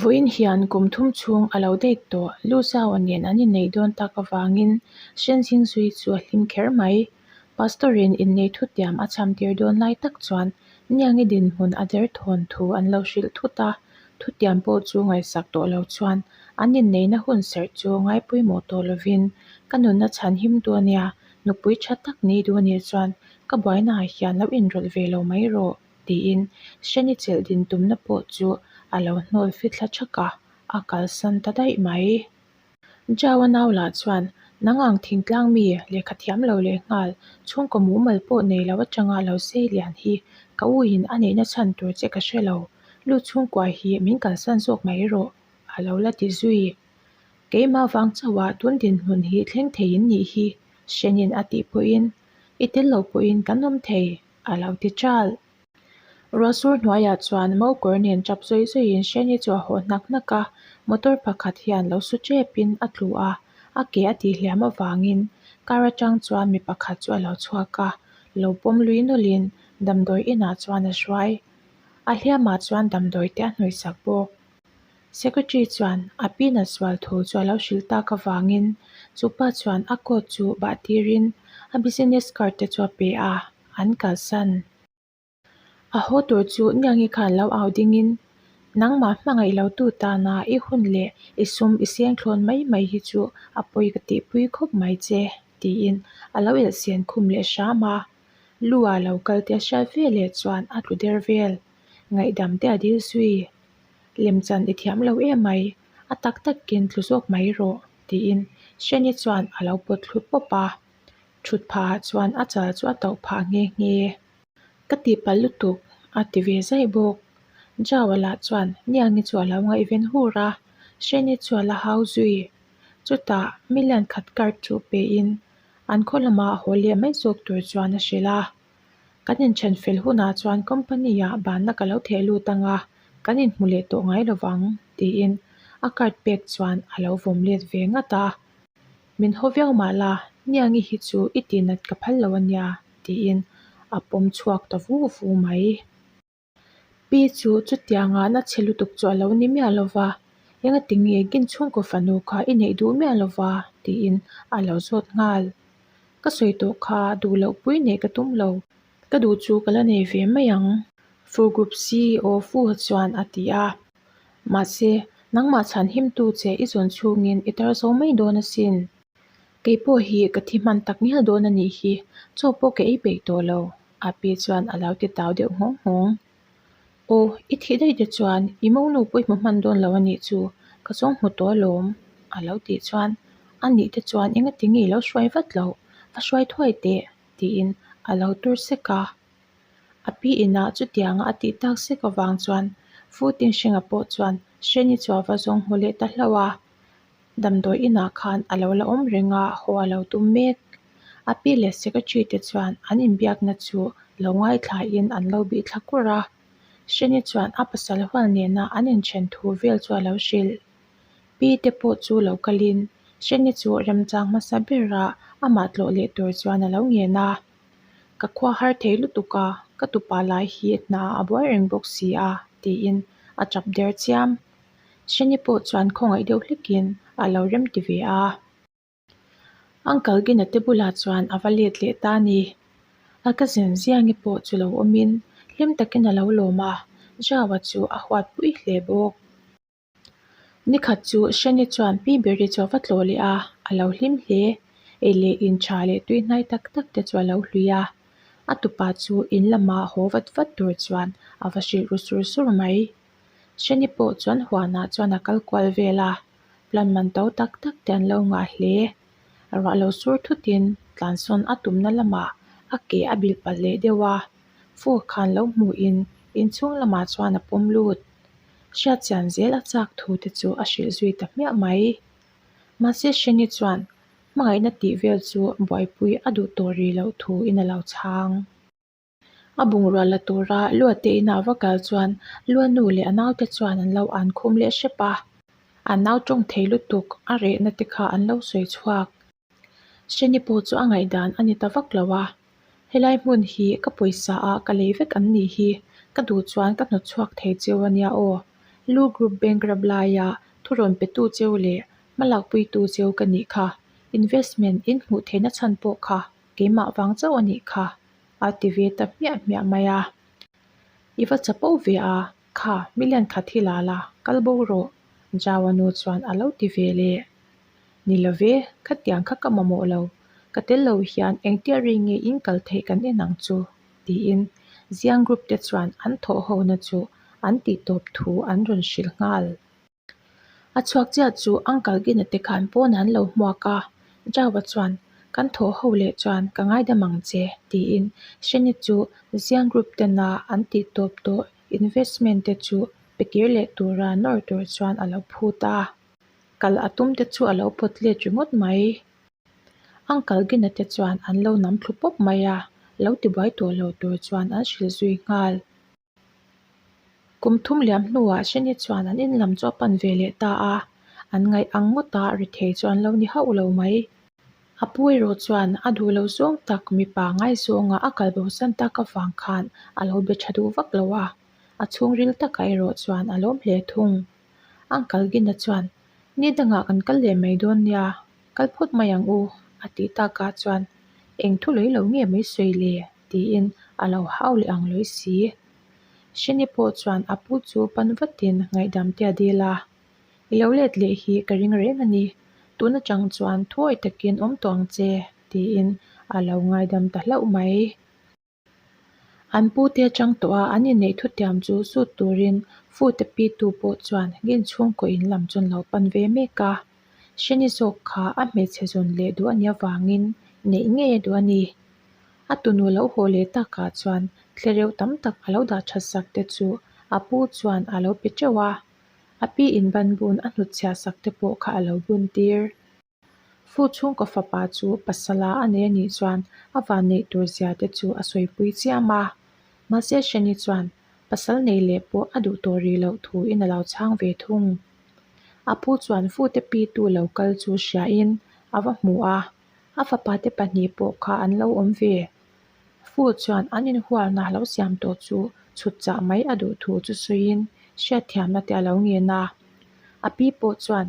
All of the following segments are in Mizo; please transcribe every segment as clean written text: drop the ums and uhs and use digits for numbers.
Vawiin hian kum thum chhung a lo date tawh Lu Zhao nen an inneih dawn tak avangin Shen Jingzui chu a hlim kher mai. Pastor-in inneih thutiam a cham tir dawn lai tak chuan Niangi dinhmun a derthawn thu an lo hrilh thut a, thutiam pawh chu ngaihsak tawh lo chuan an inneihna hun serh chu ngaipawimawh tawh lovin ka nunna chhan him tu a nia, nupui tha tak ni duh a nih chuan ka buainaah hian lo inrawlh ve lo mai rawh. Tiin Shani chelh din tumna pawh chu a lo hnawl fithla thak a, a kalsan ta daih mai. Zhao-a nau lah chuan, Nang ang thingtlang mi, lehkha thiam lo leh nghal, chhungkaw mumal pawh nei lo atanga lo sei lian hi ka u in a neihna chhan tur che ka hre lo, lut chhungkua hi min kalsan zawk mai rawh, a lo la ti zui. Keimah vang chauha tun dinhmun hi thleng thei in nih hi, Shani'n a tih pawhin, I tel lo pawhin kan awm thei, a lo ti ṭal. Ruahsur hnuaiah chuan mo kawr nen ṭap zawih zawihin Shani chu a haw hnak hnak a, motor pakhat hian lo su ṭepin a tlu a, a ke a tihhliam avangin car aṭang chuan mi pakhat chu a lo chhuak a, lo pawm lui nawlhin damdawi inah chuan a hruai. A hliamah chuan damdawi te a hnawihsak bawk. Secretary chuan a pi nat sual thu chu a lo hrilh tak avangin chu pa chuan a coat chu bah tirin a business card te chu a pe a, an kalsan. A haw tur chu Niangi khan lo au dingin, Nangmah hmangaih lo tu tana i hun leh i sum i seng thlawn mai mai hi chu a pawi ka tihpui khawp mai che, tiin a lo elhsen khum leh hram a. Lu ah lo kal te a hriat ve leh chuan a tlu der vel. Ngaihdam te a dil zui. Lemchan i thiam lo em mai, a tak takin tlu zawk mai rawh, tiin Shani chuan a lo pawt thlu pawp a. Thut phahah chuan a chal chu a tauh phah nghe nghe. Ka tihpalh lutuk, a ti ve zaih bawk. Jawa lah chuan Niangi chu a lo ngaihven hur a, Shani chu a la hau zui. Chutah million khat card chu pein an khaw lamah haw leh mai zawk tur chuan a hrilh a. Kan inthen fel hunah chuan company ah banna ka lo theh lut ang a, kan inhmu leh tawh ngai lo vang, tiin a card pek chuan a lo vawm let ve ngat a. Min haw viau mah la, Niangi hi chu i tihnat ka phal lo a nia, tiin a pawm chhuak ta vu vu mai. Pi chu chutianga na chhe lutuk chu a lo ni miah lo va, Engati nge Gin chhungkaw fanu kha i neih duh miah lo va? tiin a lo zawt nghal. Ka sawi tawh kha duh loh pui neih ka tum lo, ka duh chu ka la nei ve mai ang, Fur Group CEO Fu chuan a ti a. Mahse, nangmah chhan himtu che i zawn chhungin i tar zo mai dawn asin. Kei pawh hi ka thi hman tak ngial dawn a nih hi, chaw pawh ka ei peih tawh lo, a pi chuan a lo ti tau deuh nghawng nghawng. Aw, i thih daih te chuan i monu pawh i hmu hman dawn lo a nih chu, ka zawng hmu tawh alawm, a lo tih chuan a nih te chuan engati nge i lo hruai vat loh, va hruai thuai teh, tiin a lo tur sek a. A pi inah chutianga a tih tak sek avang chuan Fu Tinhringa pawh chuan Hreni chu a va zawng hmu leh ta hlauh a. Damdawi inah khan a lo la awm reng a, haw a lo tum mek. A pi leh secretary te chuan an inbiakna chu lo ngaithlain an lo bih thla kur a. Hreni chuan a pasal hual nena an inthen thu vel chu a lo hrilh. Pi te pawh chu lo kalin Hreni chu remchang hmasa berah amah tlawh leh tur chuan a lo ngen a. Ka khua har thei lutuk a, ka tupa lai hi hna a buai reng bawk si a, tiin a tap der chiam. Shani pawh chuan khawngaih deuh hlekin a lo rem ti ve a. Uncle Gina te bulah chuan a va let leh ta a ni. A cousin Ziangi pawh chu lo awmin hlim takin a lo lawm a, Jawa chu a huat pui hle bawk. Nikhat chu Shani chuan Pi Beri chu a va tlawh leh a, a lo hlim hle. Ei leh in tha leh tui hnai tak tak te chu a lo hlui a. A tupa chu in lamah haw vat vat tur chuan a va hrilh ru sur sur mai. Shani pawh chuan huanah chuan a kal kual vel a, plan man to tak tak te an lo ngah hle. Ruah lo sur thutin tlansawn a tumna lamah a ke a bilh palh leh deuh a, fur khan lo hmuhin inchhung lamah chuan a pawm lut. Hriatchian zel a chak thu te chu a hrilh zui ta hmiah mai. Mahse Shani chuan hmangaihna tih vel chu buaipui a duh tawh rih loh thu in a lo chhang. A bungrua la tura Luate inah va kal chuan Luanu leh a naute chuan an lo an khum leh hrep a. An nau tawng thei lutuk a rehna te kha an lo sawi chhuak. Shani pawh chu a ngaihdan a ni ta vak lo a, Helai hmun hi ka pawisa a ka lei vek an nih hi, ka duh chuan ka hnawt chhuak thei cheu a nia aw. Lu Group bankrupt laia thurawn petu cheu leh hmalakpuitu cheu ka nih kha. Investment in hmuh theihna chhan pawh kha keimah vang chauh a nih kha, a ti ve ta hmiah hmiah mai a. I va chapo ve a, kha million khat hi la la, kal bo rawh, Jawa nu chuan a lo ti ve leh. Ni lo ve, khatiang kha ka mamawh lo, ka tel lo hian engtia ri nge in kal theih kan en ang chu, tiin Ziang Group te chuan an thawh hona chu an tih tawp thu an rawn hrilh nghal. A chhuak chiah chu Uncle Gina te khan pawnah an lo hmuak a, Jawa chuan, Kan thawh ho leh chuan ka ngaidam ang che, tiin Shani chu Ziang Group tena an tih tawp tawh investment te chu pe kir leh tura nawr tur chuan a lo phut a. Kal a tum te chu a lo pawt let ringawt mai. Uncle Gina te chuan an lo nam thlu pawp mai a, lo tibuai tawh lo tur chuan an hrilh zui nghal. Kum thum liam hnuah Shani chuan an in lam chu a pan ve leh ta a, an ngaih ang ngawt a rethei chu an lo ni hauh lo mai. A pu erawh chuan a duh lo zawng tak mipa ngaizawnga a kal bosan tak avang khan a lo be tha duh vak lo a, a chhungril takah erawh chuan a lawm hle thung. Uncle Gina chuan, Ni dangah kan kal leh mai dawn nia, kal phawt mai ang u, a tih takah chuan, Eng thu lei lo nge mai sawi le? tiin a lo hau leh ang lawi si. Shani pawh chuan a pu chu pan vatin ngaihdam te a dil a, I lo let leh hi ka ring reng a ni, tun atang chuan thuawi takin awm tawh ang che, tiin a lo ngaidam ta hlauh mai. An pu te atang tawh a an inneih thutiam chu sut turin Fute pi tu pawh chuan Gin chhungkaw in lam chu an lo pan ve mek a. Shani zawk kha a hmeichhe zawn leh duh a nih avangin neih ngei a duh a ni. A tunu lo haw leh takah chuan thlereuh tam tak a lo dah that sak te chu a pu chuan a lo pe teuh a, a pi in ban bun a hnutchhiah sak te pawh kha a lo bun tir. Fu chhungkaw fapa chu pasala a nei a nih chuan a vanneih tur zia te chu a sawipui chiam a. Mahse Shani chuan pasal nei leh pawh a duh tawh rih loh thu in a lo chhang ve thung. A pu chuan Fute pi tu lo kal chu hriain a va hmu a, a fapa te pahnih pawh kha an lo awm ve. Fu chuan an inhualna lo siam tawh chu chhut chah mai a duh thu chu sawiin hriatthiamna te a lo ngen a. A pi pawh chuan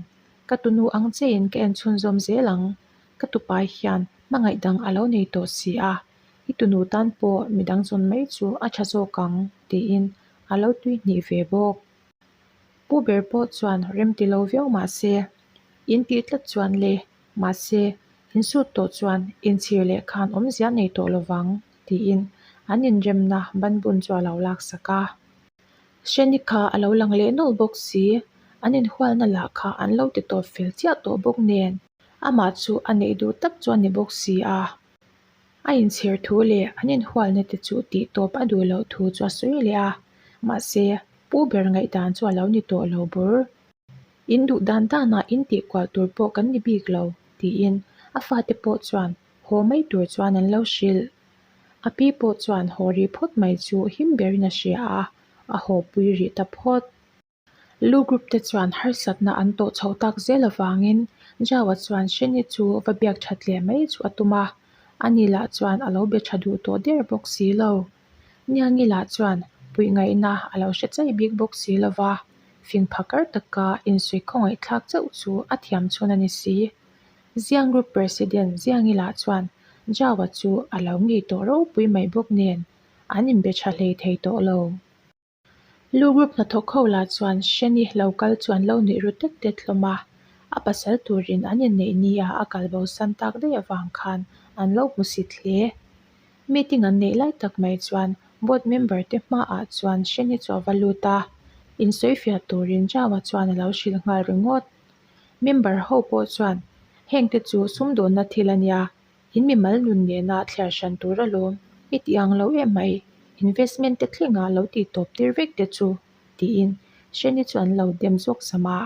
Ka tunu ang chiahin ka en chhunzawm zel ang. Ka tupa hian hmangaih dang a lo nei tawh si a, i tunu tan pawh midang zawn mai chu a tha zawk ang, tiin a lo tui hnih ve bawk. Pu ber pawh chuan rem ti lo viau mah se, in tih tlat chuan le, mahse, insut tawh chuan inchhir leh khan awmzia nei tawh lo vang, tiin an inremna banbun chu a lo laksak a. Hreni kha a lo lang leh nawlh bawk si, an inhualna lah kha an lo ti tawp fel chiah tawh bawk nen, amah chu a neih duh tak chu a ni bawk si a. A inchhir thu leh an inhualna te chu tih tawp a duh loh thu chu a sawi leh a, mahse pu ber ngaihdan chu a lo ni tawh lo bur. In duh dan danah in tih kual tur pawh kan ni bik lo, tiin a fate pawh chuan haw mai tur chuan an lo hrilh. A pi pawh chuan haw rih phawt mai chu him berin a hria a, a haw pui rih ta phawt. Lu group te chuan harsatna an tawh chhoh tak zel avangin Jawa chuan Sheni chu va biak that leh mai chu a tum a, ani lah chuan a lo be tha duh tawh der bawk si lo. Niangi lah chuan puih ngaihna a lo hre chai bik bawk si lo va, fing phakar taka insuih khawngaih thlak chauh chu a thiam chhun a ni si. Ziang Group President Ziangi lah chuan Jawa chu a lo ngei tawh ropui mai bawk nen an inbe tha hlei thei tawh lo. Lu Group hnathawk ho lah chuan Shani lo kal chu an lo nuih ru tet tet hlawm a, a pasal turin an inneih ni a a kal bosan tak daih avang khan an lo hmusit hle. Meeting an neih lai tak mai chuan board member te hmaah chuan Shani chu a va lut a, insawifiah turin Jawa chuan a lo hrilh nghal ringawt. Member ho pawh chuan heng te chu sumdawnna thil a nia, in mimal nun nena thliar hran tur alawm, i tih ang lo em mai, investment te thlenga lo tih tawp tir vek te chu, tiin Shani chu an lo dem zawk sam a.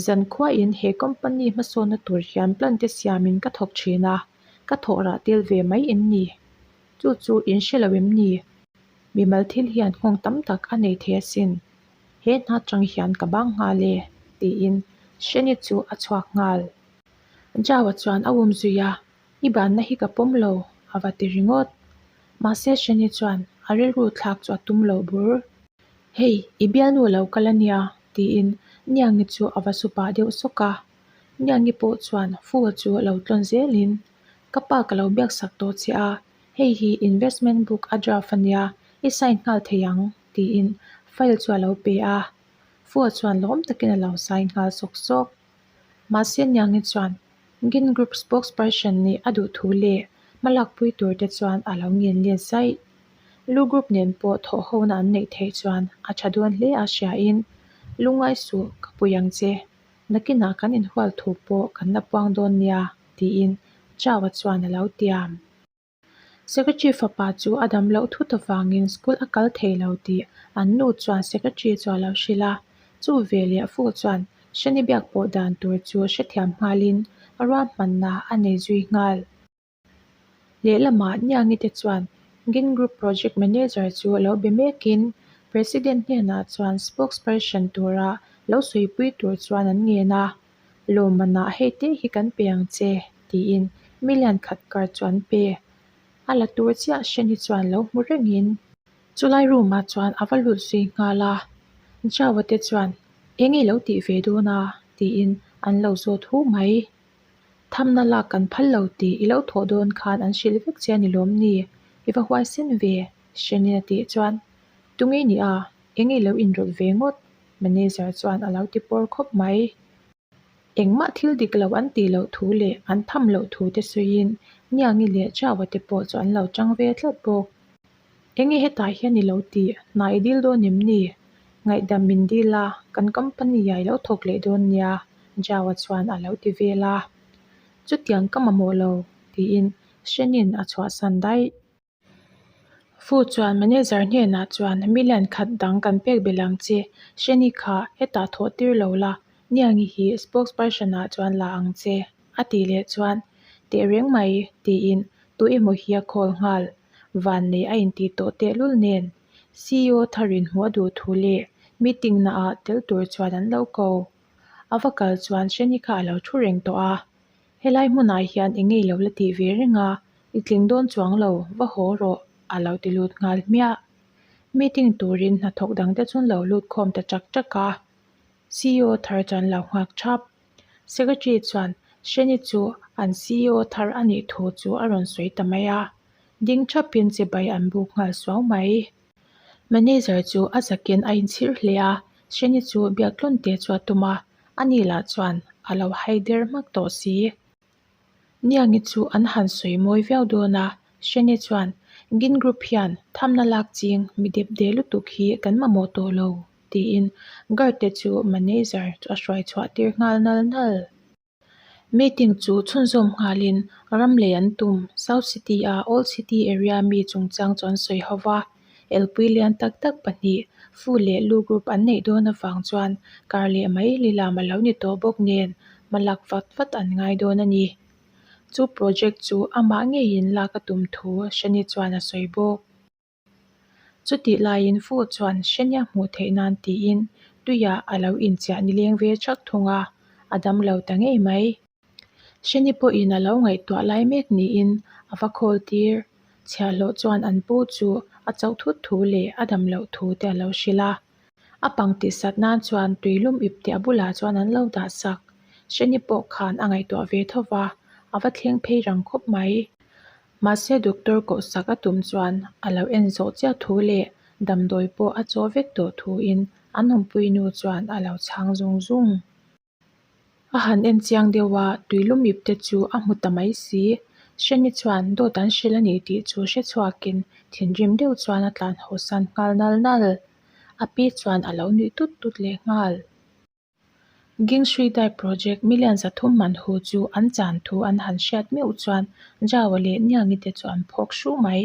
Zankhuain he company hmasawnna tur hian plan te siamin ka thawk thin a, ka thawh rah tel ve mai em ni? Chu chu in hre lo em ni? Mimal thil hian nghawng tam tak a nei thei asin. He hna chang hian ka bang nghal e, tiin Shani chu a chhuak nghal. Jawa chuan a um zui a, I banna hi ka pawm lo, a va ti ringawt. Mahse Shani chuan a rilru thlak chu a tum lo bur. Hei, i bialnu a lo kal a nia, tiin Niangi chu a va su pah deuh sawk a. Niangi pawh chuan Fu-a chu lo tlawn zelin, Ka pa ka lo biaksak tawh che a, hei hi investment book a draft a nia, i sign nghal thei ang, tiin file chu a lo pe a. Fu-a chuan lawm takin a lo sign nghal sawk sawk. Mahse Niangi chuan Gin Group spokesperson nih a duh thu leh hmalakpui tur te chuan a lo ngen let zaih. Lu Group nen pawh thawhhona an neih theih chuan a tha dawn hle a hriain, Lungngai suh ka pui ang che, nakinah kan inhual thu pawh kan la puang dawn nia, tiin Chau-a chuan a lo tiam. Secretary fapa chu a dam loh thut avangin school a kal thei lo tih an nu chuan secretary chu a lo hrilh a. Chu veleh Fu chuan Shani biak pawh dan tur chu hrethiam nghalin ruahmanna a nei zui nghal. Lehlamah Niangi te chuan Gin Group Project Manager chu lo be mekin President hnenah chuan spokesperson tura lo sawipui tur chuan an ngen a. Lawmmanah hei te hi kan pe ang che, tiin million khat card chu an pe. A la tur chiah Shani chuan lo hmu rengin chulai room ah chuan a va lut zui nghal a. Jawa te chuan eng nge lo tih ve dawn a? tiin an lo zawt hu mai. Thamna lak kan phal lo tih i lo thawh dawn khan an hrilh vek che a ni lawm ni? I va huaisen ve, Shani a tih chuan Tunge ni a? Eng nge lo inrawlh ve ngawt? Manager chuan a lo ti pawr khawp mai. Engmah thil dik lo an tih loh thu leh an tham loh thu te sawiin Niangi leh Chaua te pawh chu an lo chang ve tlat bawk. Eng nge hetah hian i lo tih? Hna i dil dawn em ni? Ngaihdam min dil a, kan company ah i lo thawk leh dawn nia, Jaua chuan a lo ti vel a. Chutiang ka mamawh lo, tiin Shenin a chhuahsan daih. Fu chuan manager hnenah chuan million khat dang kan pek belh ang che, Sheni kha hetah thawh tir lo la, Niangi hi spokesperson ah chuan la ang che, a tih leh chuan tehreng mai tiin tu emaw hi a call nghal, van nei a intih tawh tehlul nen ceo tharin hmuh a duh thu leh meeting naah tel tur chuan an lo ko. A va kal chuan Sheni kha a lo thu reng tawh a. Helai hmunah hian eng ngei lo la tih ve reng a, i tling dawn chuang lo, va haw rawh, a lo ti lut nghal hmiah. Meeting turin hnathawk dangte chu an lo lut khawm ta chak chak a, ceo thar chu an lo nghak thap. Secretary chuan Sheni chu an ceo thar a nih thu chu a rawn sawi ta mai a, ding thapin chibai an buk nghal suau mai. Manager chu a zakin a inchhir hle a, Sheni chu biak tlawn te chu a tum a, Ani lah chuan a lo hai der hmak tawh si. Niangi chu an han sawi mawi viau dawn a, Shane chuan, Gin Group hian thamna lak ching mi dep de lutuk hi kan mamawh tawh lo, tiin guard te chu manager chu a hruai chhuah tir nghal nal nal. Meeting chu chhunzawm nghalin ram lei an tum South City a Old City area mi chungchang chu an sawi ho va. Elpui lian tak tak pahnih, Fu leh Lu Group an neih dawn avang chuan kar leh mai lilam a lo ni tawh bawk nen hmalak vat vat an ngai dawn a ni. Chu project chu amah ngeiin lak a tum thu Shani chuan a sawi bawk. Chutih laiin Fu chuan Shania hmuh theih nan tiin tuiah a lo inchiah nileng ve thak thung a, a dam lo ta ngei mai. Shani pawhin a lo ngaihtuah lai mek niin a va khawl tir. Chhiahhlawh chuan an pu chu a chauh thut thu leh a dam loh thu te a lo hrilh a. A pang tihsat nan chuan tuilum ip te a bulah chuan an lo dah sak. Shani pawh khan a ngaihtuah ve tho va, a va thleng phei rang khawp mai. Mahse doctor kohsak a tum chuan a lo en zawh chiah thu leh damdawi pawh a chaw vek tawh thuin an awmpui nu chuan a lo chhang zung zung. A han en chiang deuh a, tuilum ip te chu a hmu ta mai si. Hreni chuan dawt an hrilh a ni tih chu hre chhuakin thinrim deuh chuan a tlan haw san nghal nal nal. A pi chuan a lo nuih tut tut leh nghal. Gingshui Dai Project million 300 man hu chu an chan thu an han hriat meuh chuan Jawa leh Niangi te chu an phawk hru mai.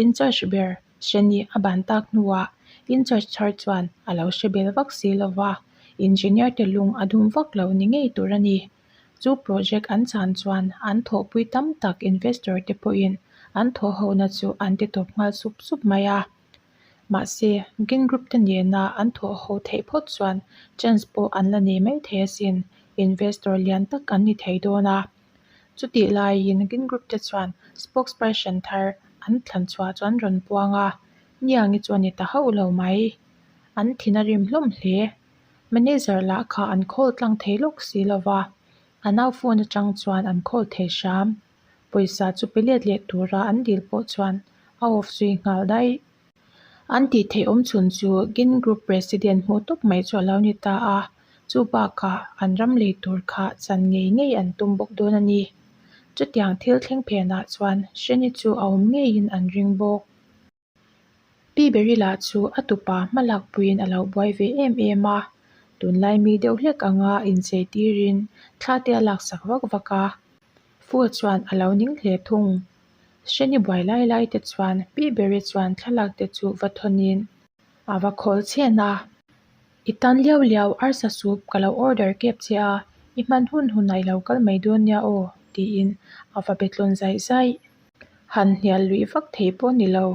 In-charge ber Shani a ban tak hnuah in-charge thar chuan a lo hre bel vak si lo va, engineer te lung a dum vak lo ni ngei tur a ni. Chu project an chan chuan an thawhpui tam tak investor te pawhin an thawhhona chu an ti tawp nghal sup sup mai a. Mahse, Gin Group te nena an thawh ho theih phawt chuan chance pawh an la nei mai thei asin, investor lian tak an ni thei dawn a. Chutih laiin Gin Group te chuan spokesperson thar an thlan chhuah chu an rawn puang a, Niangi chu a ni ta hauh lo mai. An thin a rim hlawm hle. Manager lah kha an call tlang thei lawk si lo va, a nau phone atang chuan an call thei hram. Pawisa chu pe let leh tura an dil pawh chuan a off zui nghal daih. An tih theih awm chhun chu Gin Group President hmuh tawp mai chu a lo ni ta a, chu bakah an ram lei tur kha chan ngei ngei an tum bawk dawn a ni. Chutiang thil thleng phenah chuan Sheni chu a awm ngeiin an ring bawk. Pi Beri lah chu a tupa hma lakpuiin a lo buai ve em em a, tunlai mi deuh hlek anga inchei tirin thla te a laksak vak vak a, Fu chuan a lo ning hle thung. Hreni buai lai lai te chuan Pi Beri chuan thlalak te chu va thawnin a va khawl chhen a, I tan liau liau arsa soup ka lo order kep che a, i hman hun hunah i lo kal mai dawn nia aw tiin a va be tlawn zaih zaih. Han hnial luih vak thei pawh ni lo.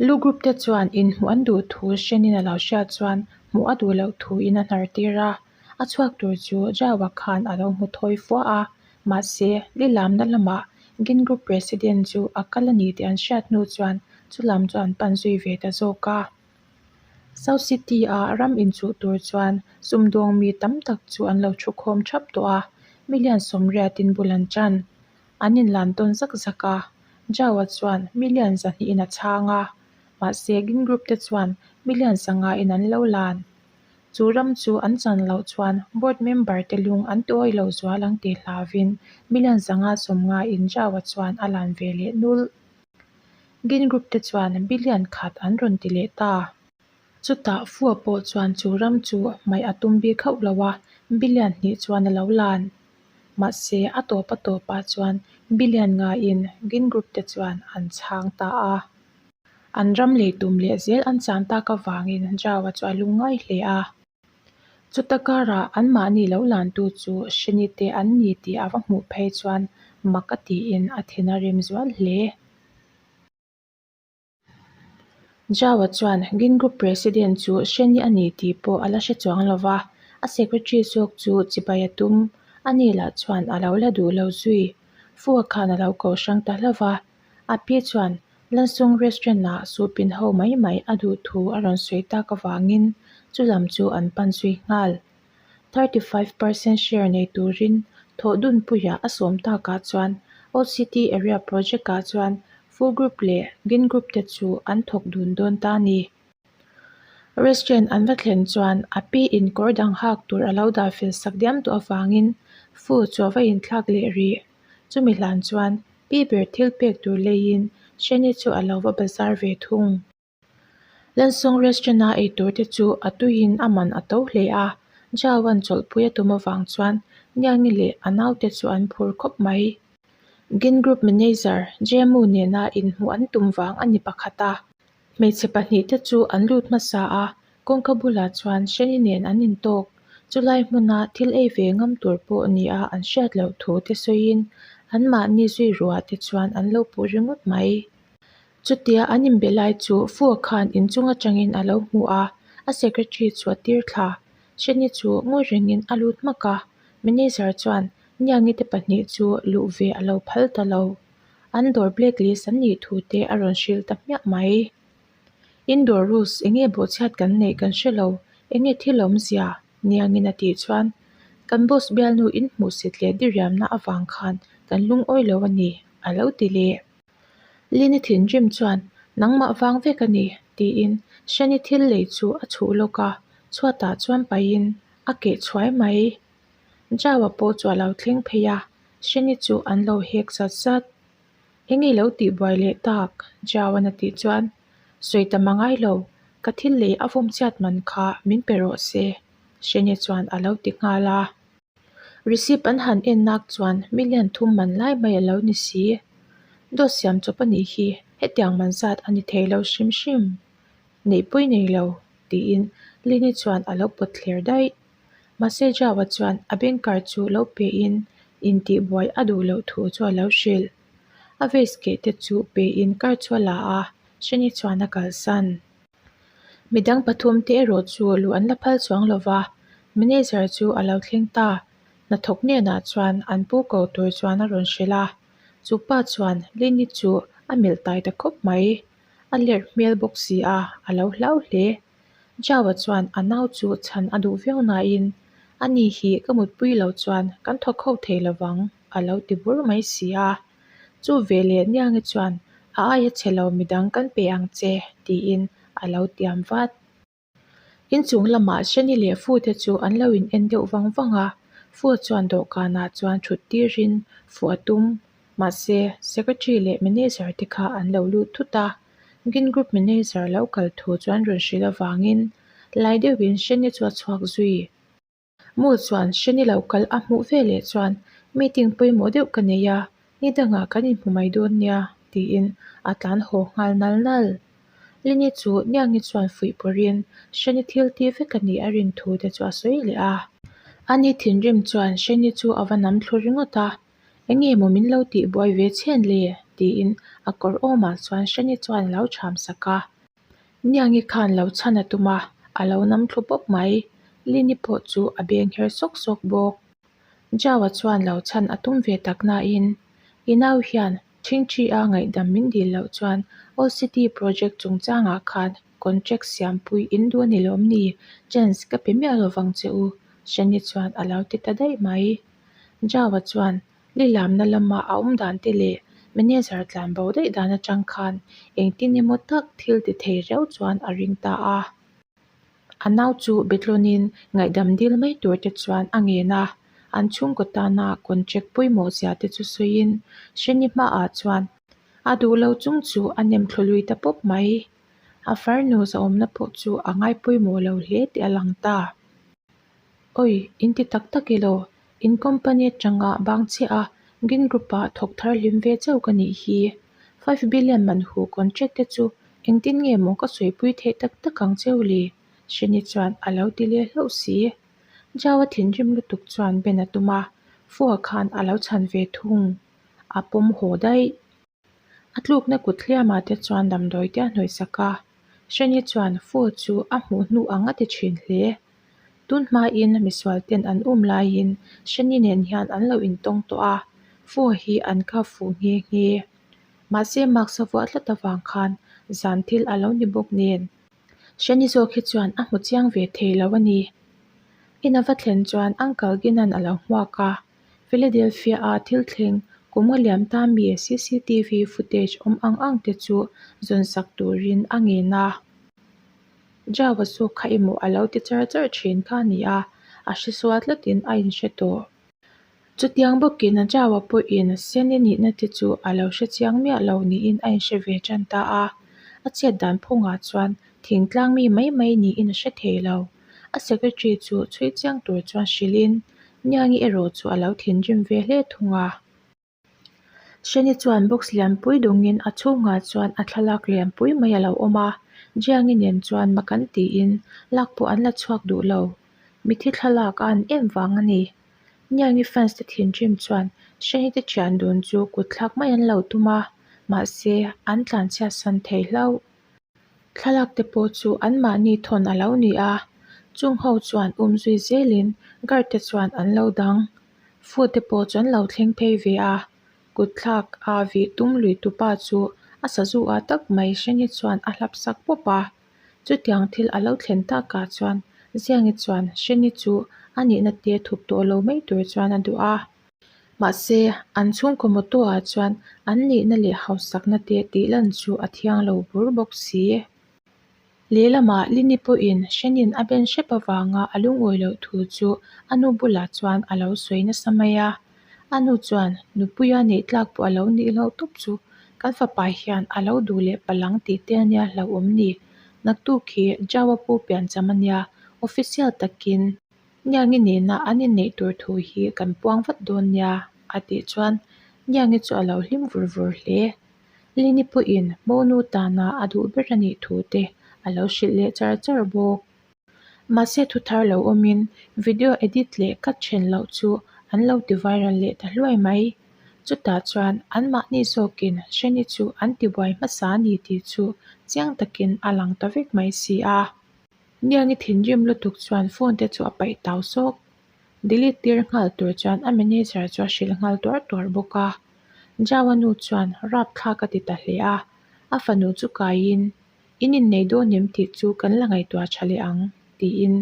Lu group te chuan inhmuh an duh thu hrenin a lo hriat chuan hmuh a duh loh thu in a hnar tir a. A chhuak tur chu Jawa khan a lo hmu thawi fua a, mahse lilamna lamah Gin Group President chu a kal a ni tih an hriat hnu chuan chulam chu an pan zui ve ta zawk a. South City-a ram inchuh tur chuan sumdawng mi tam tak chu an lo thukhawm thap tawh a, million sawmriatin bul an tan. An inlan tawn zak zak a, Jawa chuan million zahnihin a chhang a, mahse Gin Group te chuan million zangain an lo lan. Chu ram chu an chan loh chuan board member te lung an ti awih lo zual ang tih hlauvin million zanga sawmngaiin Jawa chuan a lan ve leh nulh. Gin Group te chuan billion khat an rawn ti leh ta. Chutah Fua pawh chuan chu ram chu hmaih a tum bik hauh lo a, billion hnih chuan a lo lan. Mahse, a tawp a tawpah chuan billion ngaiin Gin Group te chuan an chhang ta a. An ram lei tum leh zel an chan tak avangin Jawa chu a lungngai hle a. Chuta karah anmahni lo lantu chu Shini te an ni tih a va hmuh phei chuan mak a tiin a thin a rim zual hle. Jawa chuan Gin Group President chu Sheni a ni tih pawh a la hre chuang lo va, a secretary zawk chu chibai a tum. Ani lah chuan a lo la duh lo zui. Fua khan a lo ko hrang ta hlauh va, a pi chuan Lansung restaurant-ah supin ho mai mai a duh thu a rawn sawi tak avangin chu lam chu an pan zui nghal. 35 percent share nei turin thawh dunpuia a sawm takah chuan Old City Area Project-ah chuan Fu Group leh Gin Group te chu an thawk dun dawn ta a ni. Restaurant an va thlen chuan a pi in kawr dang hak tur a lo dah fel sak diam tawh avangin Fu chu a va inthlak leh rih. Chumi hlan chuan pi ber thil pek tur leiin Shani chu a lo va bazar ve thung. Lansawng restaurant-a ei tur te chu a tuiin a man a to hle a, Jaoan chawlhpui a tum avang chuan Niangi leh a naute chu an phur khawp mai. Gin Group Manager Jemu nena inhmuh an tum vang a ni pakhat a, hmeichhe pahnihte chu an lut hmasa a, kawngka bulah chuan Shani nen an intawk. Chulai hmuna thil ei ve ngam tur pawh nia an hriat loh thu te sawiin anmahni zui ruah te chuan an lo puh ringawt mai. Chutia an inbe lai chu Fua khan inchung atangin a lo hmu a, a secretary chu a tir thla. Sheni chu ngawi rengin a lut hmak a, manager chuan Niangi te pahnih chu luh ve a lo phal ta lo. An dawr blacklist an nih thu te a rawn hrilh ta hmiah mai. Indoor rules enge bawhchhiat kan neih kan hre lo, enge thil awmzia? Niangin a tih chuan kan boss bialnu inhmuhsit leh diriamna avang khan kan lungawi lo a ni, a lo ti leh. Lini thinrim chuan, Nangmah vang vek a ni, tiin Shani thil lei chu a chhuh lawk a, chhuatah chuan pahin a keh chhuai mai. Jawa pawh chu a lo thleng phei a, Shani chu an lo hek zat zat. Eng i lo tih buai leh tak? Jawa'n a tih chuan, Sawi tam a ngai lo, ka thil lei a vawm chhiat man kha min pe rawh se, Shani chuan a lo ti nghal a. Receipt an han en nak chuan million thum man lai mai a lo ni si. Dawt siam chawp a nih hi hetiang man zat a ni thei lo hrim hrim. Neihpui nei lo, tiin Lini chuan a lo pawt thler daih. Mahse Jawa chuan a bank card chu lo pein intihbuai a duh loh thu chu a lo hrilh. A vase keh te chu pein card chu a la a, Shani chuan a kalsan. Midang pathum te erawh chu luh an la phal chuang lo va, manager chu a lo thleng ta. Hnathawk hnenah chuan an pu ko tur chuan a rawn hrilh a, chu pa chuan Lini chu a melh tai ta khawp mai. A lerh hmel bawk si a, a lo hlau hle. Zhao-a chuan a nau chu chhan a duh viau nain, Ani hi ka mutpui lo chuan kan thawk ho thei lovang, a lo ti bur mai si a. Chu veleh Niangi chuan, A aia chhe lo midang kan pe ang che, tiin a lo tiam vat. Inchung lamah Shani leh Fu te chu an lo in en deuh vang vang a, Fu chuan dawhkanah chuan thut tirin fuh a tum. Mahse, Secretary leh Manager te kha an lo lut thut a, Gin Group Manager lo kal thu chu an rawn hrilh avangin lai deuhin Shani chu a chhuak zui. Mu chuan Shani lo kal a hmuh veleh chuan meeting pawimawh deuh ka nei a, ni dangah kan inhmu mai dawn nia tiin a tlan haw nghal nal nal. Lini chu Niangi chuan fuih pawrhin Shani thil tih vek a nih a rin thu te chu a sawi leh a. Ani thinrim chuan Shani chu a va nam thlu ringawt a, Enge maw min lo tih buai ve chhen le? tiin a kawr awmah chuan Shani chuan a lo chham sak a. Niangi khan lo chhan a tum a, a lo nam thlu pawp mai. Lini pawh chu a beng her sawk sawk bawk. Jawa chuan lo chhan a tum ve tak nain, I nau hian Chhingchhi-a ngaihdam min dil loh chuan Old City project chungchangah khan contract siampui in duh a ni lawm ni? Chance ka pe miah lovang che u, Shani chuan a lo ti ta daih mai. Jawa chuan Lilamna lama a awm dan te leh manager tlan bo daih dan atang khan engtin emaw tak thil ti thei riau chuan a ring ta a. A nau chu Betlawnin ngaihdam dil mai tur te chuan a ngen a, an chhungkaw tana contract pawimawh zia te chu sawiin Shani hmaah chuan a duh lo chung chu a nem thlu lui ta pawp mai. A farnu zahawmna pawh chu a ngai pawimawh lo hle tih a lang ta. Awi, in ti tak tak elaw? In company atanga bang chiah a, Gin Group-ah thawk thar hlim ve chauh ka nih hi. 5 billion man hu contract te chu engtin nge maw ka sawipui theih tak tak ang cheu le? Shani chuan a lo ti leh hlauh si. Zhao-a thinrim lutuk chuan Ben a tum a, Fua khan a lo chhan ve thung. A pawm haw daih. A tlukna kut hliamah te chuan damdawi te a hnawih sak a, Shani chuan Fu chu a hmuh hnu ang a ti thin hle. Tun hmain misual ten an um laiin Shani nen hian an lo intawng tawh a, Fu hi an kap fuh nghe nghe. Mahse mask a vuah tlat avang khan zan thil a lo ni bawk nen. Shani zawk hi chuan a hmu chiang ve thei lo a ni. In a va thlen chuan Uncle Ginan a lo hmuak a, Philadelphia-a thil thleng kum a liam ta mi cctv footage awm ang ang te chu zawn sak turin a ngen a. Java zawk kha emaw a lo ti char char thin kha a ni a, a hresual tlatin a inhre tawh. Chutiang bawkin Java pawhin Seni nihna te chu a lo hre chiang miah lo niin a inhre ve tan ta a, a chet dan phungah chuan thingtlang mi mai mai niin a hre thei lo. A secretary chu chhui chiang tur chuan hrilhin Niangi erawh chu a lo thinrim ve hle thung a. Shani chuan box lianpui dawngin a chhungah chuan a thlalak lianpui mai a lo awm a, Jiangi nen chuan mak an tiin lak pawh an la chhuak duh lo. Mithi thlalak a an em vang a ni. Niangi fans te thinrim chuan Shani te thian dun chu kut thlak mai an lo tum a, mahse an tlanchhiatsan thei hlauh. Thlalak te pawh chu anmahni thawn a lo ni a, chung ho chuan um zui zelin guard te chuan an lo dang. Food te pawh chu an lo thleng phei ve a, kut thlak a vih tum lui tu pa chu a sazu ah tak mai Hreni chuan a hlap sak pawp a. Chutiang thil a lo thlen takah chuan Ziangi chuan Hreni chu a nihna te thup tawh lo mai tur chuan a duh a. Mahse, an chhungkaw motto ah chuan an nihna leh hausakna te tih lan chu a thiang lo bur bawk si. Lehlamah Lini pawhin Hrenin a ben hrep avanga a lungawi loh thu chu a nu bulah chuan a lo sawi nasa mai a. A nu chuan nupuia neih tlak pawh a lo nih loh tawp chu kan fapa hian a lo duh leh palang tih te ania hlauhawm ni. Naktuk hi Jawa pu piancham ania, official takin Niangi nena an inneih tur thu hi kan puang vat dawn nia, a tih chuan Niangi chu a lo hlim vur vur hle. Lini pawhin Monu tana a duh ber a nih thu te a lo hrilh leh char char bawk. Mahse thu thar lo awmin video edit leh cut then loh chu an lo ti viral leh ta hluai mai. Chutah chuan anmahni zawkin Hreni chu an tibuai hmasa a ni tih chu chiang takin a lang ta vek mai si a. Niangi thinrim lutuk chuan phone te chu a paih tau sawk. Delete tir nghal tur chuan a manager chu a hrilh nghal tuar tuar bawk a. Jawa nu chuan rap thlak a ti ta hle a, a fanu chu kaiin, In innei dawn em tih chu kan la ngaihtuah tha leh ang, tiin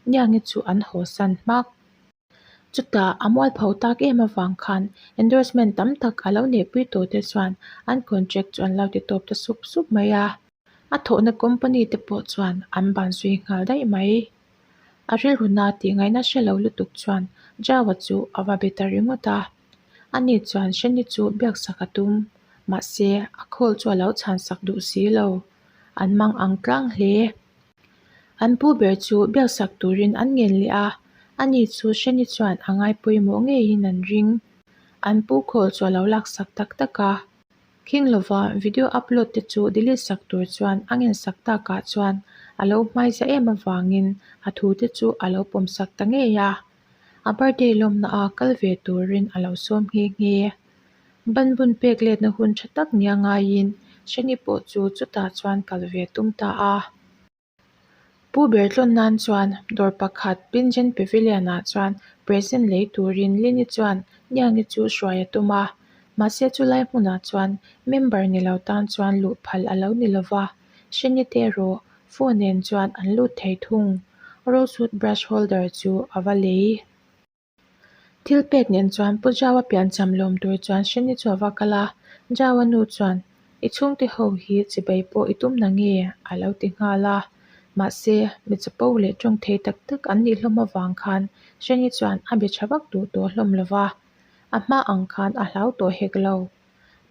Niangi chu an haw san hmak. Chutah a mualpho tak em avang khan endorsement tam tak a lo neihpui tawh te chuan an contract chu an lo ti tawp ta sup sup mai a. A thawhna company te pawh chuan an ban zui nghal daih mai. A rilru na tih ngaihna hre lo lutuk chuan Jawa chu a va be ta ringawt a. Ani chuan Shani chu biaksak a tum, mahse a call chu a lo chhansak duh si lo. An mang ang tlang hle. An pu ber chu biaksak turin an ngen leh a, ani chu Shani chuan a ngai pawimawh ngeiin an ring. An pu call chu a lo laksak tak tak a. Khing lova video upload te chu delete sak tur chuan a ngensak takah chuan a lo hmaiza em avangin a thu te chu a lo pawm sak ta ngei a. A birthday lawmna a kal ve turin a lo sawm nghe nghe. Ban bun pek letna hun tha tak nia ngaiin Shani pawh chu chutah chuan kal ve tum ta a. Pu ber tlawn nan chuan dawr pakhat Pinjen Pavilion ah chuan present lei turin Lini chuan Niangi chu hruai a tum a, mahse chulai hmunah chuan member ni lo tan chuan luh phal a lo ni lova, Shani te erawh phone nen chuan an lut thei thung. Rosewood brush holder chu a va lei. Thil pek nen chuan Pu Jawa piancham lawm tur chuan Shani chu a va kal a, Jawa nu chuan, I chhungte ho hi chibai pawh i tum na nge? a lo ti nghal a. Mahse, mi chapo leh tawng thei tak tak an nih hlawm avang khan Shani chuan a be tha vak duh tawh hlawm lo va, a hma ang khan a hlau tawh hek lo.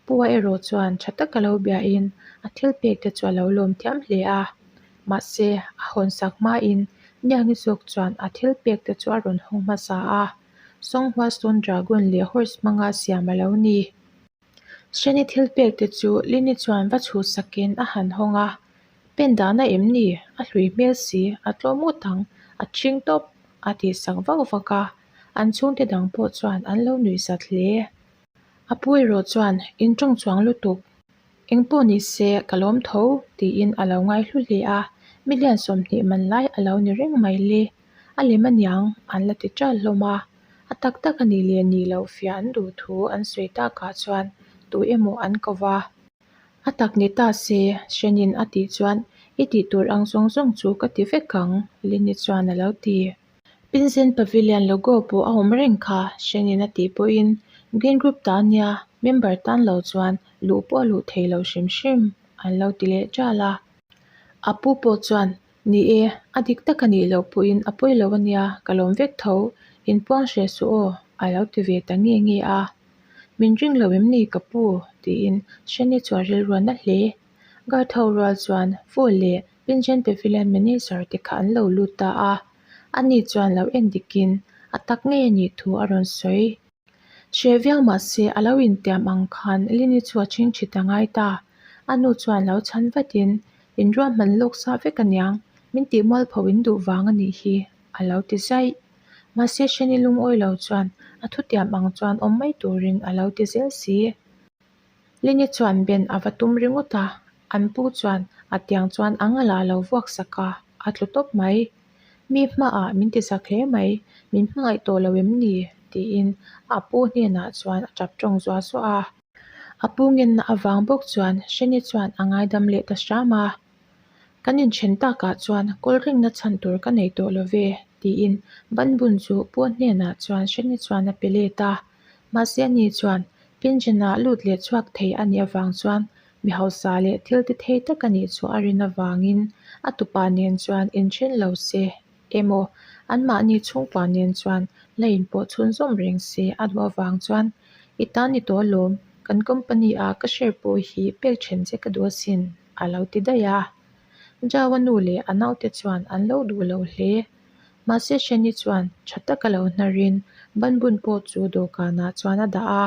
Pua erawh chuan tha taka lo biain a thil pek te chu a lo lawm thiam hle a, mahse a hawn sak hmain Niangi zawk chuan a thil pek te chu a rawn hawng hmasa a, Songhua Stone Dragon leh Horse hmanga siam a lo ni. Shani thil pek te chu Lini chuan va chhuh sakin a han hawng a, Pen dahna em ni? A hlui hmel si, a tlawm ngawt ang, a ṭhing tawp a tih sak vak vak a, an chhungte dang pawh chuan an lo nuih zat hle. A pu erawh chuan, In tawng chuang lutuk. Eng pawh ni se, ka lawm tho, tiin a lo ngai hlu hle a. Million 20 man lai a lo ni reng mai le. A lem aniang, an la ti ṭal hlawm a. A tak tak a nih leh nih loh fiah an duh thu an sawi takah chuan tu emaw an ko va. A tak ni ta se, Hrenin a tih chuan, I tih tur ang zawng zawng chu ka ti vek ang, Lini chuan a lo ti. Pinzen Pavilion logo pawh a awm reng kha, Hrenin a tih pawhin Green Group ta nia, member tan lo chuan luh pawh a luh thei lo hrim hrim, an lo ti leh ṭal a. A pu pawh chuan, Ni e, a dik tak a nih loh pawhin a pawi lo a nia, ka lawm vek tho, inpuang hreh suh aw, a lo ti ve ta nge nge a. Min ring lo em ni ka pu? tiin Shani chu a rilruan na hle. Guard ho rual chuan Fu leh Pinchen Pavilion Manager te kha an lo lut ta a, ani chuan lo en dikin a tak ngei a nih thu a rawn sawi. Hreh viau mah se a lo intiam ang khan Lini chu a chhingchhi ta ngai ta. A nu chuan lo chhan vatin, In ruahman lawk sa vek aniang, min tih mualpho in duh vang a nih hi, a lo ti zaih. Mahse Shani lungawi lo chuan a thutiam ang chuan awm mai turin a lo ti zel si. Lini chuan Ben a va tum ringawt a, an pu chuan a tiang chuan ang a la lo vuak sak a, a tlu tawp mai. Mi hmaah min ti zak hle mai, min hmangaih tawh lo em ni? tiin a pu hnenah chuan a tap tawng zuah zuah a. A pu ngenna avang bawk chuan Shani chuan a ngaidam leh ta hram a. Kan inthen takah chuan kawl ringna chhan tur ka nei tawh lo ve, tiin ban bun chu pu hnenah chuan Shani chuan a pe let a. Mahse ani chuan pension-ah lut leh chhuak thei a nih avang chuan mi hausa leh thil ti thei tak a nih chu a rin avangin a tupa nen chuan inthen lo se emaw anmahni chhungkua nen chuan la inpawh chhunzawm reng se a duh avang chuan i tan ni tawh alawm, kan company-a ka share pawh hi pek then che ka duh asin a lo ti daih a. Jawa nu leh a naute chuan an lo duh lo hle. Mahse Shani chuan tha taka lo hnarin banbun pawh chu dawhkanah chuan a dah a.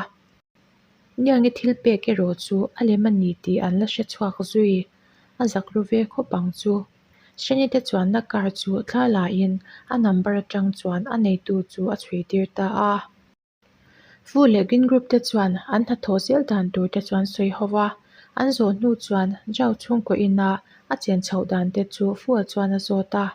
Niangi thil pek erawh chu a lem a ni tih an la hre chhuak zui. A zak ru ve khawp ang chu. Shani te chuanna car chu thla lain a number atang chuan a neitu chu a chhui tir ta a. Fu leh Green Group te chuan an hnathawh zel dan tur te chuan sawi ho va, an zawh hnu chuan Zhao chhungkaw ina a chen chhoh dan te chu Fu-a chuan a zawt a.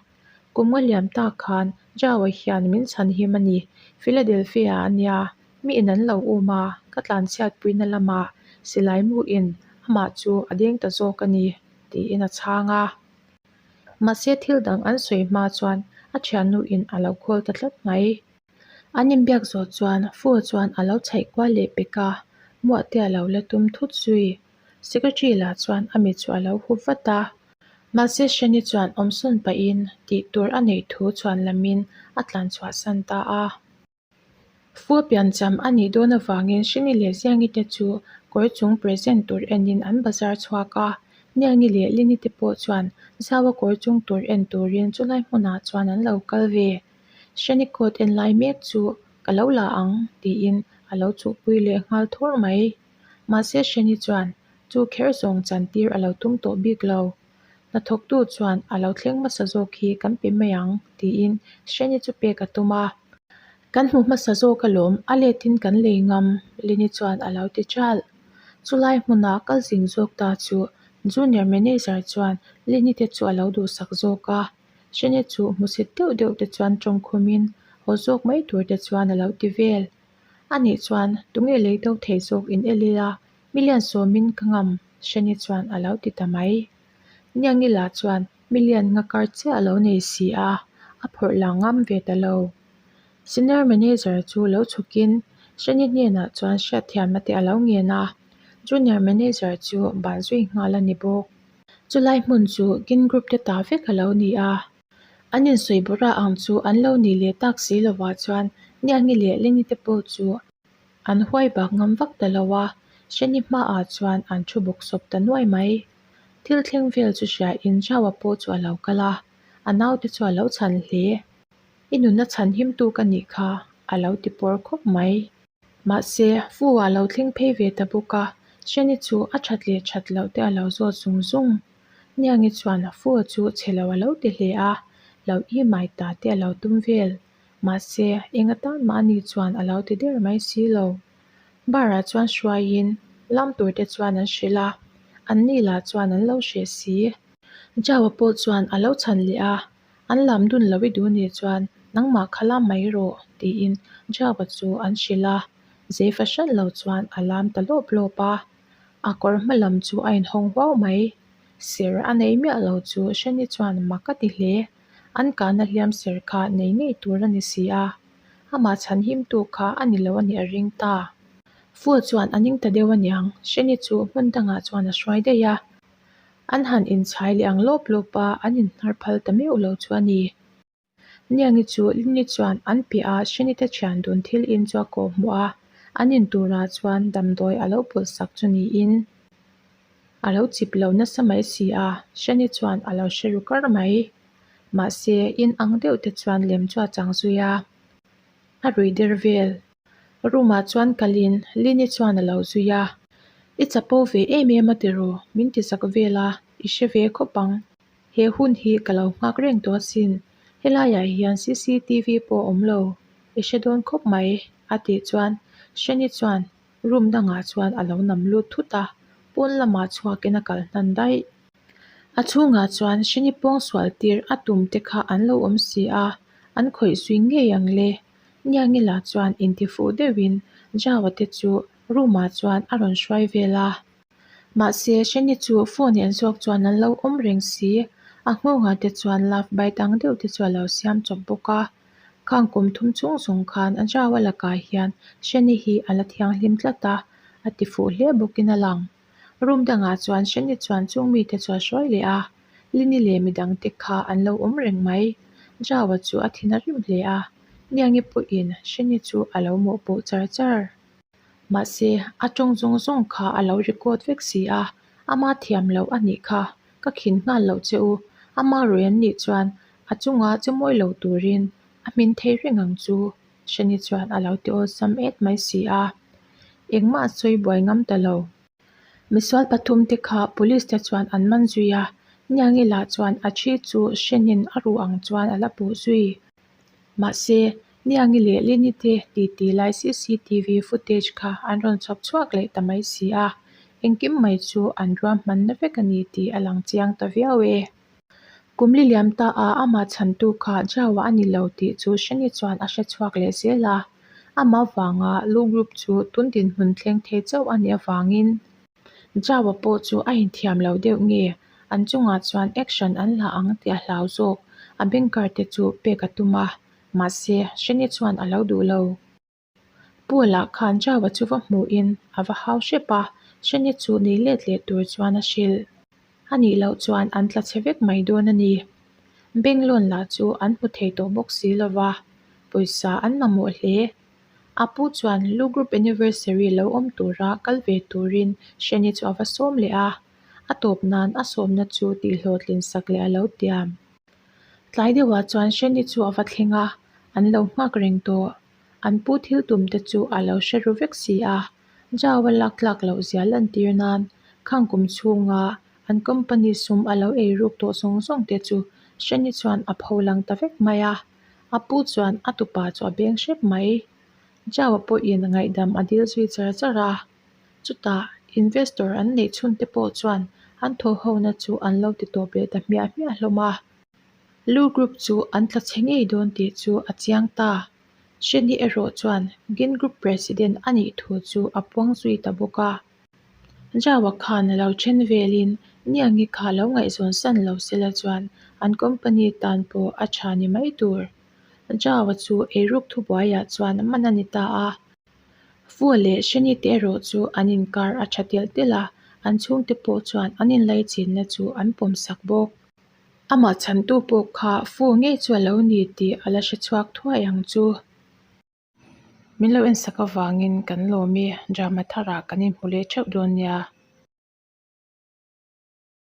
Kum nga liam tak khan Zhao-a hian min chhan him a ni, Philadelphia a nia, mi in an lo um a, ka tlanchhiatpuina lamah silai mu in amah chu a deng ta zawk a ni. tiin a chhang a. Mahse thil dang an sawi hma chuan a thiannu in a lo call ta tlat mai. An inbiak zawh chuan Fu chuan a lo chhaih kual leh pek a, muah te a lo la tum thut zui. Secretary lah chuan a mit chu a lo hup vat a. Mahse Shani chuan awmsawn pahin tih tur a neih thu chuan lamin a tlan chhuahsan ta a. Fu piancham a nih dawn avangin Shani leh Ziangi te chu kawr chung present tur enin an bazar chhuak a. Niangi leh Lini te pawh chuan Zaua kawr chung tur en turin chulai hmunah chuan an lo kal ve. Shani coat en lai mek chu ka lo la ang tiin a lo chuhpui leh nghal thur mai. Mahse Shani chuan chu kher zawng chan tir a lo tum tawh bik lo. Hnathawktu chuan a lo thleng hmasa zawk hi kan pe mai ang tiin Shani chu pek a tum a. Kan hmu hmasa zawk alawm, a letin kan lei ngam Lini chuan a lo ti ṭalh. Chulai hmuna kal zing zawk ta chu Junior Manager chuan Lini te chu a lo duhsak zawk a. Shani chu hmusit deuh deuh te chuan tawngkhumin haw zawk mai tur te chuan a lo ti vel. A nih chuan tunge lei do thei zawk in el ila million sawmin ka ngam Shani chuan a lo ti ta mai. Niangila chuan million nga kar chiah a lo nei si a, a phawrh lang ngam ve ta lo. Senior manager chu lo chhukin Shani hnenah chuan hriatthiamna te a lo ngen a, junior manager chu ban zui nghal a ni bawk. Chulai hmun chu Gin Group te ta vek a lo ni a. An insawi bawrah ang chu an lo nih leh tak si lovah chuan Niangi leh Leni te pawh chu an huai bak ngam vak ta lo a, Shani hmaah chuan an thu bawk sawp ta nuai mai. Thil thleng vel chu hria in Zhao-a pawh chu a lo kal a, a naute chu a lo chhan hle. I nunna chhan himtu ka nih kha, a lo ti pawr khawp mai. Mahse, Fu-a lo thleng phei ve ta bawk a, Shani chu a that leh that loh te a lo zawt zung zung. Niangi chuan Fu-a chu chhe lo a lo ti hle a, lo i mai ta te a lo tum vel. Mahse, eng atan mah ani chuan a lo ti der mai si lo. Bar-ah chuan hruaiin lam tur te chuan an hrilh a, anni lah chuan an lo hreh si. Zhao-a pawh chuan a lo chhan leh a, An lam dun lo i duh nih chuan nangmah kha lam mai rawh tiin Java chu an hrilh a, zei fahran lo chuan a lam ta lawp lawp a, a kawr hma lam chu a inhawng huau mai. Ser a nei miah lo chu Shani chuan mak a ti hle, an kahna hliam ser kha nei ngei tur a ni si a, amah chhan himtu kha a ni lo a nih a ring ta. Fool chuan a ning ta deuh aniang, Shani chu hmun dangah chuan a hruai daih a. An han inchhai leh ang lawp lawp a, an inhnar phal ta meuh lo chu a ni. Niangi chu Lini chuan an piah a Shinite thian dun thil in chu a kawh hmuh a, an in turah chuan damdawi a lo pawlh sak chu niin a lo chip lo nasa mai si a, Shani chuan a lo hre ru kar mai. Mahse, in ang deuh te chuan lem chu a chang zui a, a rui der vel. Room ah chuan kalin Lini chuan a lo zui a, I chapo ve em em a tiraw? Min ti zak vel a, i hre ve khawp ang. He hun hi ka lo nghak reng tawh asin, helaiah hian cctv pawh a awm lo, i hre dawn khawp mai a tih chuan Shani chuan room dangah chuan a lo nam lut thut a, pawn lamah chhuakin a kal hnan daih. A chhungah chuan Shani pawngsual tir a tum te kha an lo awm si a, an khawih zui ngei ang le. Niangila chuan intifuh deuhin Jawa te chu room ah chuan a rawn hruai vel a. Mahse, Shani chu phone en zawk chuan an lo awm reng si. A nghawngah te chuan love bite ang deuh te chu a lo siam chawp bawk a. Khang kum thum chung zawng khan a Jawa lakah hian Shani hi a la thianghlim tlat a, a tifuh hle bawkin a lang. Room dangah chuan Shani chuan chung mite chu a hruai leh a, Lini leh midangte kha an lo awm reng mai. Jawa chu a thin a rim hle a, Niangi pawhin Shani chu a lo mawhpawh char char. Mahse, a tawng zawng zawng kha a lo record vek si a, ama thiam loh a nih kha, ka khin nghal loh che u, ama rawi an nih chuan a chunga che mawi lo turin a hmin thei reng ang chu, Shani chuan a lo ti awlsam et mai si a, engmah a sawi buai ngam ta lo. Misual pathum te kha police te chuan an man zui a, Niangi lah chuan a thi chu Shenin a ruh ang chuan a la puh zui. Mahse, Niangi leh Lini te titi lai cctv footage kha an rawn chhawp chhuak leh ta mai si a, engkim mai chu an ruahmanna vek a ni tih a lang chiang ta viau e. Kum li liam ta a amah chhantu kha Jawa a ni lo tih chu Shani chuan a hre chhuak leh zel a. Amah vanga Lu Group chu tun dinhmun thleng thei chauh a nih avangin Jawa pawh chu a inthiam lo deuh nge? An chungah chuan action an la ang tih a hlau zawk. A bank card te chu pek a tum a, mahse Shani chuan a lo duh lo. Paul-a khan Zhao-a chu va hmuhin a va hau hrep a, Shani chu nei let leh tur chuan a hrilh. A nih loh chuan an tla chhe vek mai dawn a ni. Bank loan lah chu an hmu thei tawh bawk si lo va, pawisa an mamawh hle. A pu chuan Lu Group Anniversary lo awm tura kal ve turin Shani chu a va sawm leh a, a tawp nan a sawmna chu tihhlawhtlin sak leh a lo tiam. Tlai deuhah chuan Shani chu a va thleng a, an lo nghak reng tawh. An pu thil tum te chu a lo hre ru vek si a, Zhao a lak tlak loh zia lantir nan khang kum chhunga an company sum a lo ei ruk tawh zawng zawng te chu Shani chuan a pho lang ta vek mai a. A pu chuan a tupa chu a beng hrep mai. Zhao pawhin ngaihdam a dil zui char char a. Chutah investor an neih chhun te pawh chuan an thawhhona chu an lo ti tawp leh ta hmiah hmiah hlawm a. Lu Group chu an tla chhe ngei dawn tih chu a chiang ta. Sheni erawh chuan Gin Group President a nih thu chu a puang zui ta bawk a. Zhao-a khan a lo then velin Niangi kha lo ngaihzawn san lo sela chuan an company tan pawh a tha ni mai tur. Zhao-a chu eiruk thubuaiah chuan man a ni ta a. Fu leh Sheni te erawh chu an inkar a tha telh telh a, an chhungte pawh chuan an inlaichinna chu an pawmsak bawk. Amah chhantu pawh kha fu ngei chu a lo ni tih a la hre chhuak thuai ang chu. Min lo ensak avangin kan lawm i, drama tharah kan inhmu leh theuh dawn nia.